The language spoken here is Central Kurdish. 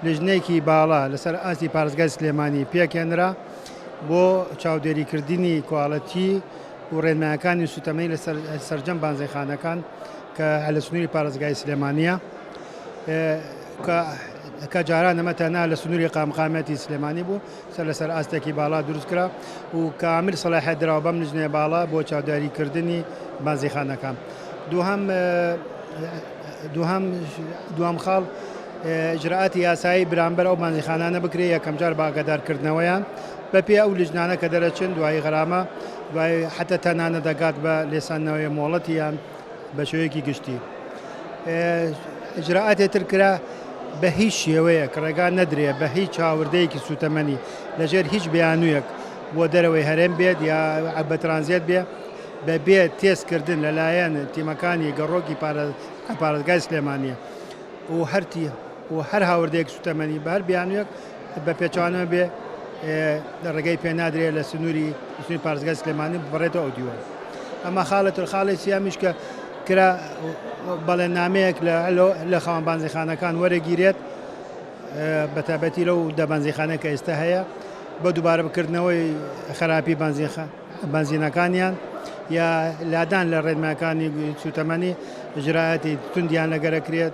لیژنەیەکی باڵا لەسەر ئاستی پارێزگای سلێمانی پێکهێنرا بۆ چاودێریکردنی کواڵەتی و ڕێنمایەکانی سوتەمەنی لە سەرجەم بانزینخانەکان کە لە سنووری پارێزگای سلێمانیە کە جاران ئەمە تەنها لە سنووری قامقامەتی سلێمانی بوو، سەر لەسەر ئاستێکی باڵا دروست کرا و کامل سەلاحیەت دراوە بەم لیژنەیە باڵا بۆ چاودێریکردنی بانزینخانەکان. دووهەم دووهەم دووەم خاڵ، ئیجرائاتی یاسایی برامبەر ئەو بانزینخانانە بکرێت، یەکەمجار بە ئاگادارکردنەوەیان بەپێی ئەو لیژنانە کە دەرەچن، دوایی غەرامە، دوایی حتا تەنانە دەگات بە لێسەندنەوەی مۆڵەتیان. بە شێوەیەکی گشتی ئیجرائاتێ تر کرا، بە هیچ شێوەیەک ڕێگا نەدرێ بە هیچ هاوردەیەکی سوتەمەنی لەژێر هیچ بیانوویەک بۆ دەرەوەی هەرێم بێت یا بە ترانزێت بێ بە بێ تێستکردن لەلایەن تیمەکانی گەڕۆکی پارێزگای سلێمانیە و هەرتی و هەر هاوردەیەک سوتەمەنی بە هەر بیانوویەک بە پێچەوانەوە بێ ڕێگەی پێ نادرێت لە سنووری پارێزگای سلێمانی ببڕێتەوە ئەو دیوە. ئەمە خاڵێتر. خاڵی سیامیش کە کرا، بەڵێننامەیەک لە خاوەن بانزیخانەکان وەرەگیرێت، بە تایبەتی لەو 10 بەنزینخانە کە ئێستا هەیە، بە دووبارە بکردنەوەی خراپی بەنزینەکانیان یا لادان لە ڕێنماکانی سوتەمەنی، ئیجرائاتی توندیان لەگەرەکرێت.